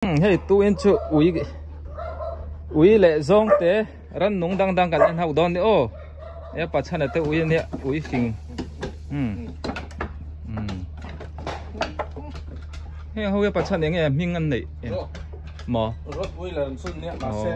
Hei tuin chu ui ui leh zawng te ran nung dang dang kan en hauh dawn ni aw e pachhana te ui ania ui fing um um heng ho hi pachhan enge hming an neih maw Rottweiler an sawn nia mahse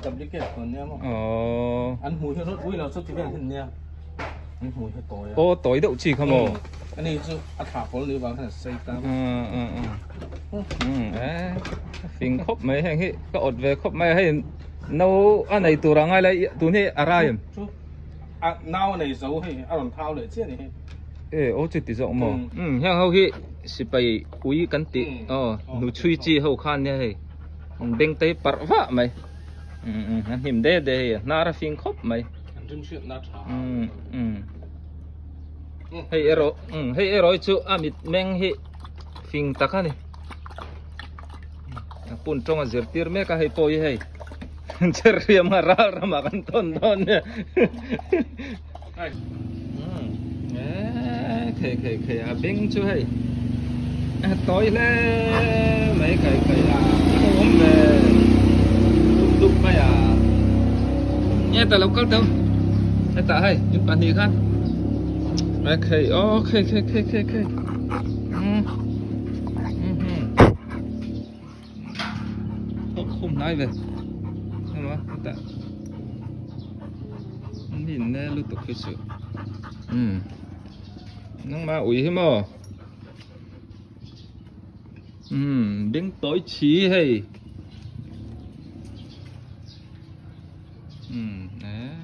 duplicate an nia maw an hmui hi Rottweiler chu ti vel hi an nia an hmui hi tawi a aw tawi deuh chi kha maw ani chu a thlah pawl ni vang khan a sei ta fing khawp mai heng hi ka awt ve khawp mai hei no a nei tur a ngai lai tun hi a rai em chu a nau a nei zo hei a rawn thau leh chiah ni hei e aw chu ti zawk maw heng ho hi sipai ui kan tih aw nu chhui chi ho khan nia hei beng te hi parh vah mai a hnim de de hei hnar a fing khawp mai an rim hriat na tha hei erawh hei erawh hi chu a mit meng hi fing tak a ni a pun tawng a zirtir mek a hei pawh hi hei cher riam a ral ramah kan tawn dawn nia khei khei khei a beng chu hei tawi hle mai khei khei a awm ve dup dup mai a nghe ta lo kal teu hetah hei in pahnih khan khei aw khei khei khei khei khei Thawk khum hnai ve emaw hetah mi in ne lutuk hi chu umm nangmah ui hi maw umm beng tawi chhi hei umm eh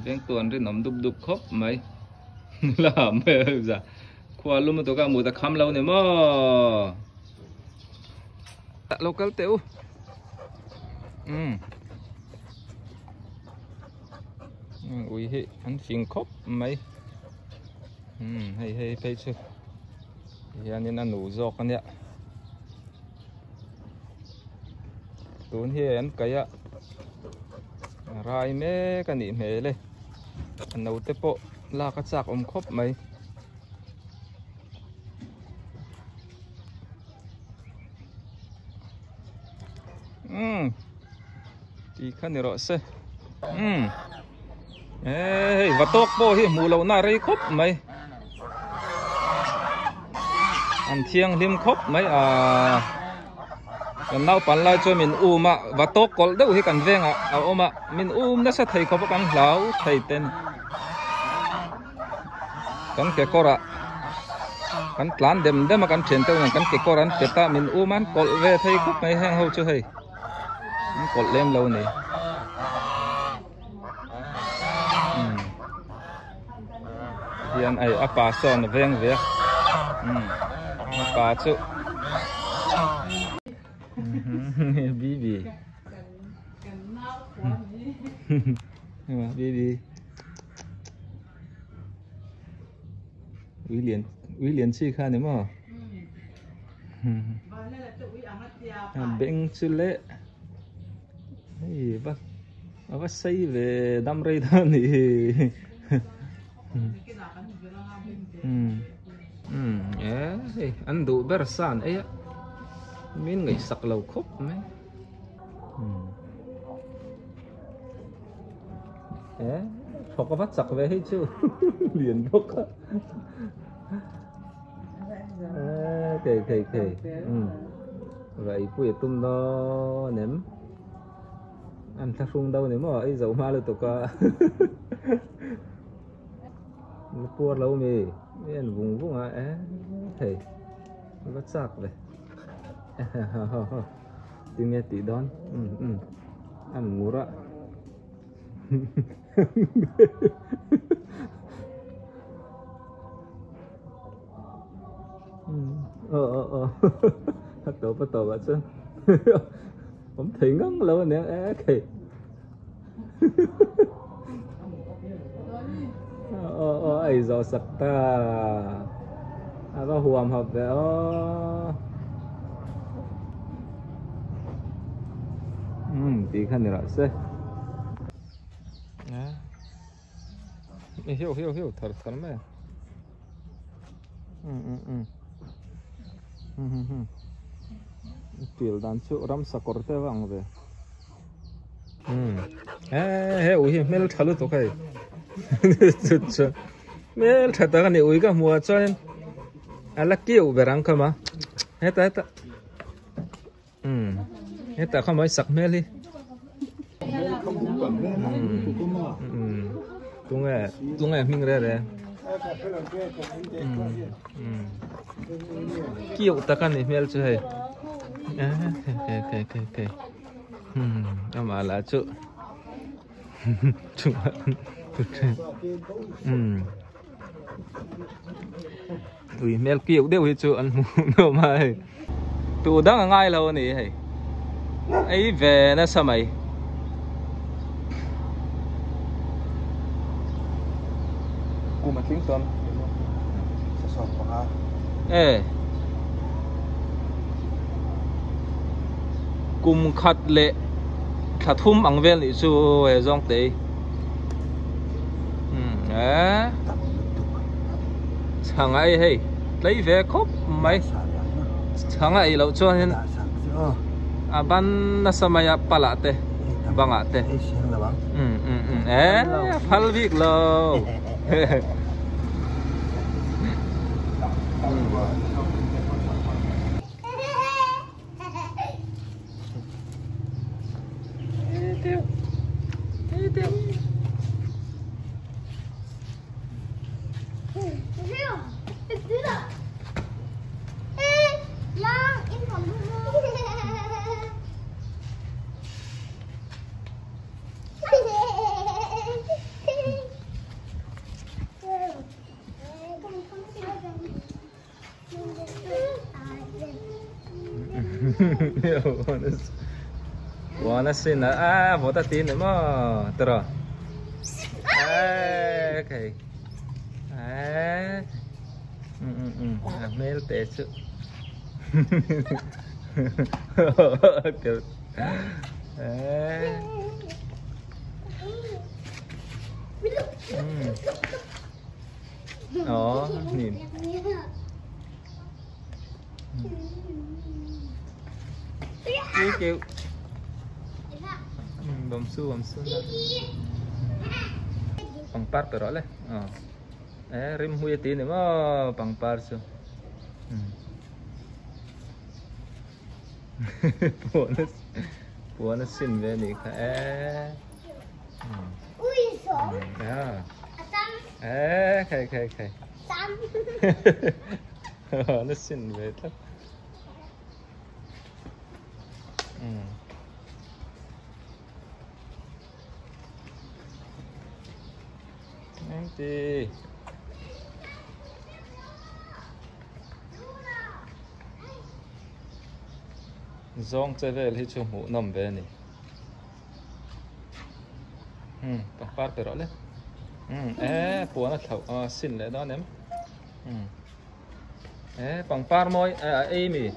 beng tuan rinawm dup dup khawp mai la mai za Khua lum lutuk a mut a kham lo ni maw? Lo kal teh u. Umm. Ui hi an fing khawp mai. Umm hei hei phei chu hianin a nu zawk a nia. Tun hi an kaih a rai mek a nih hmel e. A naute pawh lak a chak awm khawp mai. Umm tih kha ni rawh se umm eh hei va tawk pawh hi hmuh loh na rei khawp mai an thianghlim khawp mai ah kan naupan lai chuan min um a va tawk kawlh deuh hi kan vengah a awm a min um nasa thei khawp a kan hlau thei ten. Kan kekawr ah kan tlan dem dem a kan thian te nen kan kekawr an pet a min um a an kawlh ve thei khawp mai heng ho chu hei an kawlh lem lo a ni umm hian hei a pa sawn a veng ve a umm a pa chu bibi bibi. Ui lian ui lian chi kha ni maw a beng chu le hei va a va sei ve dam rei dawn a nih hi umm e hei an duh ber san ei a min ngaihsak lo khawp mai. E thawk a va chak ve hei chu lian bawk a e thei thei thei umm raih pui a tum dawn em an thlahrung deuh a ni maw ei zoh hma lutuk a la puar lo mi mi en vung vung a e thei a va chak ve tinge tih dawn umm umm an ngur a. Aw aw aw a tawp a tawp ah chuan awm thei ngang lo a nia e khei aw aw a inzawh sak ta a va huam hap ve aw. Umm tih kha ni rawh se a hiu hiu hiu thar thar mai a um um um um um. Til dan chu ram sakawr te vang ve. He he ui hi hmel tha lutuk hei. Chu chu hmel tha tak a ni ui ka hmuh ah chuanin a la kiu ber ang kha ma. Heta heta umm heta kha mai sak hmel hi. Umm tunge tunge hming re re. Umm kiu tak a ni hmel chu hei. He he he he. Amah lah chu ui hmel kiau deuh hi chu an hmu nuam a hei tu dang a ngai lo a ni hei ei ve nasa mai. Kum a tling tawn e. Kum khat leh thla thum ang vel nih chu he zawng te hi chhang a ei hei tlei ve khawp mai chhang a ei loh chuanin a ban nasa mai a palah te bangah te e phal bik lo. Wanna see na ah vota tin mo tro eh okay eh mel te chu eh Đó, nhìn. Kêu kêu. Bấm su bằng par phải rõ lên. Ờ. Rim hui tí nữa mà bằng par su. Buồn nó xin về nè khẽ. Ê, khay khay khay. Nó xin về lắm. Empty. Zong chơi về thì chung mũ nằm về này. Bằng phát phải rõ lên. Ê, bùa nó thầu xin lẽ đó ném. Ê, bằng phát môi, à ê mì.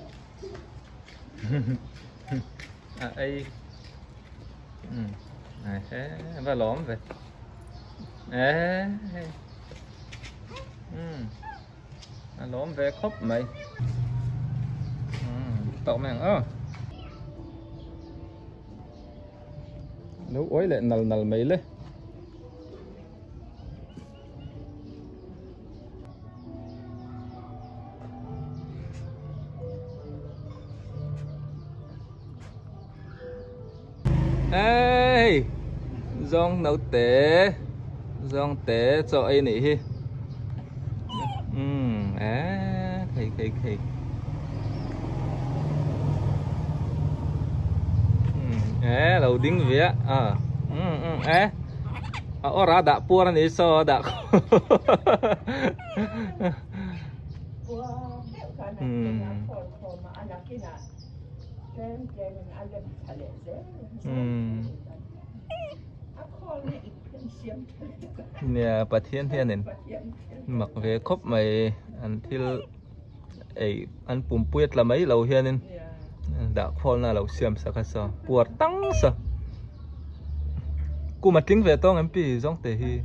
À ê. Ê, và lõm về. Ê. Lõm về khóc mày. Tao mày ơ. Nếu ối lại nal nal mấy lên. Ê, giông nấu tế, giông tế cho ấy nỉ hi. Á, khỉ khỉ khỉ. Ê, đầu đính vía, à, ê, ở ra đã pua này sao đã. Nè, bà thiên thiên này mặc về khóc mày ăn thil ấy ăn bùm buyết là mấy lâu hiền nên đã khôn là lâu xiêm sao cái sao buồn tăng sao cô mà tính về tông em bị giống thế hi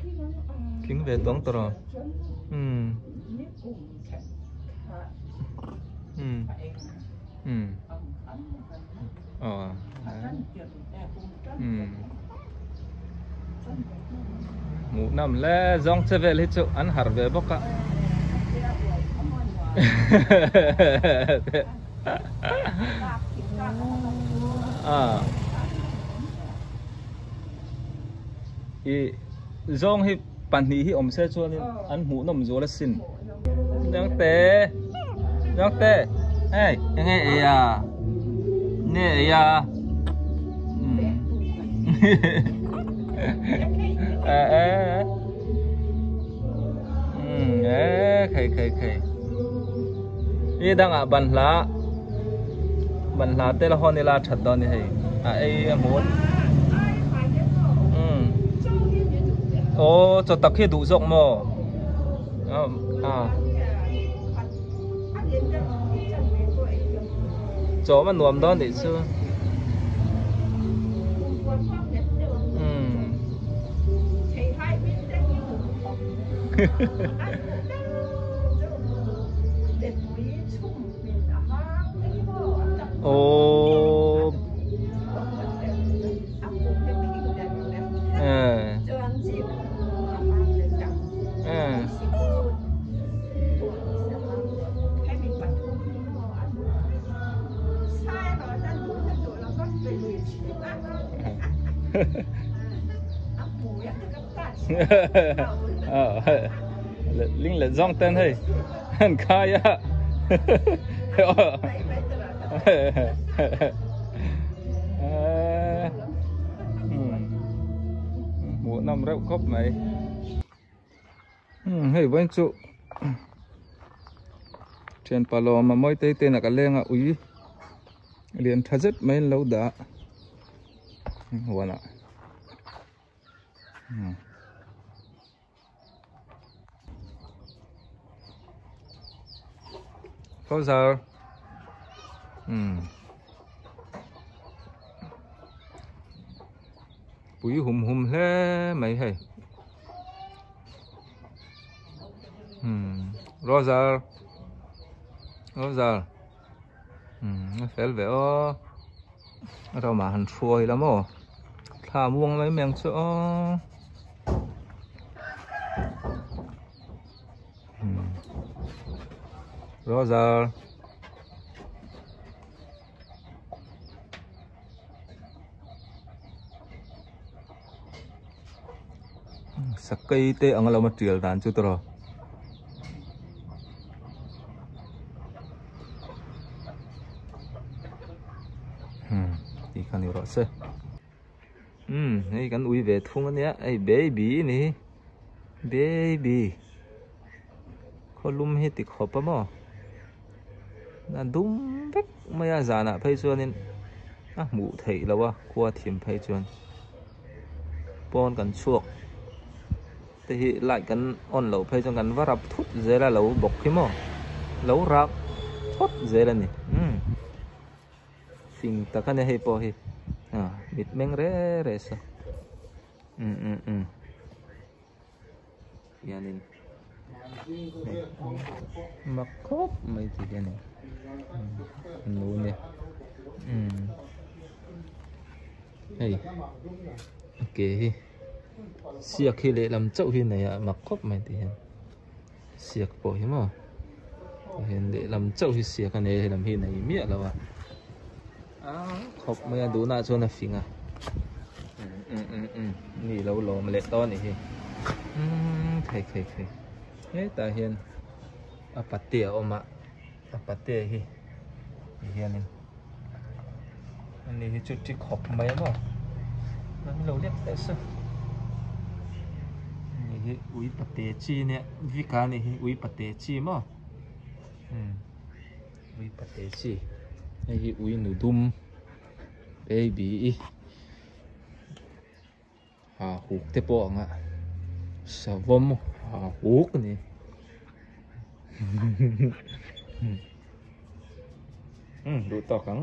tính về tông tao Aw. Umm. Hmuh nawm hle zawng che vel hi chu an harh ve bawk a. I zawng hi pahnih hi awm se chuanin an hmuh nawm zual asin. Zawngte Zawngte hei enge ei a nge ei a umm e khei khei khei i dangah banhla banhla te la hawn ila that dawn a ni hei a ei a hmu umm aw chaw tak hi a duh zawk maw a chaw a nuam dawn nih chu umm Aww Linh leh zawng ten hei an khai a hmuh nawm reuh khawp mai hei vawiin chu thianpa lawm a mawi te te in a ka leng a ui lian tha zet mai an lo dah huanah. Closer. Pui hum hum hle mai hei. Roger. Roger. A fel ve aw. Ramah han hruai la maw thla muang mai mai ang chu aw Roger sakei te ang lama tial dan chu tawh Tih kha ni rawh se umm hei kan ui ve thung ania hei baby a ni baby khawlum hi ti khawp a maw a dum vek mai a zanah phei chuanin a hmuh theih loh a khua thim phei chuan pawn kan chhuak te hi light kan on loh phei chuan kan va rap thut zel a lo bawk hi maw lo rak thawt zel a ni umm fing tak a ni hei pawh hi ah mit meng re re sa umm umm umm hianin mak khawp mai ti hian in nu nia umm hei a ke hi. Siak hi lehlam chauh hi nei a mak khawp mai tih hian siak pawh hi maw tah hian lehlam chauh hi siak a nei a helam hi nei miah lo a a khawp mai a duhna ah chuan a fing a um um um mi lo lawm leh tawh a nih hi umm thei thei thei hetah hian a pate a awm a a pate hi ti hianin. Ani hi chu thi khawp mai a maw an lo lek teh se ani hi ui pate chi nia vika ani hi ui pate chi maw umm ui pate chi hei hi ui nu dum baby i ha huk te pawh ang a savawm ha huk a ni umm duh tawk ang.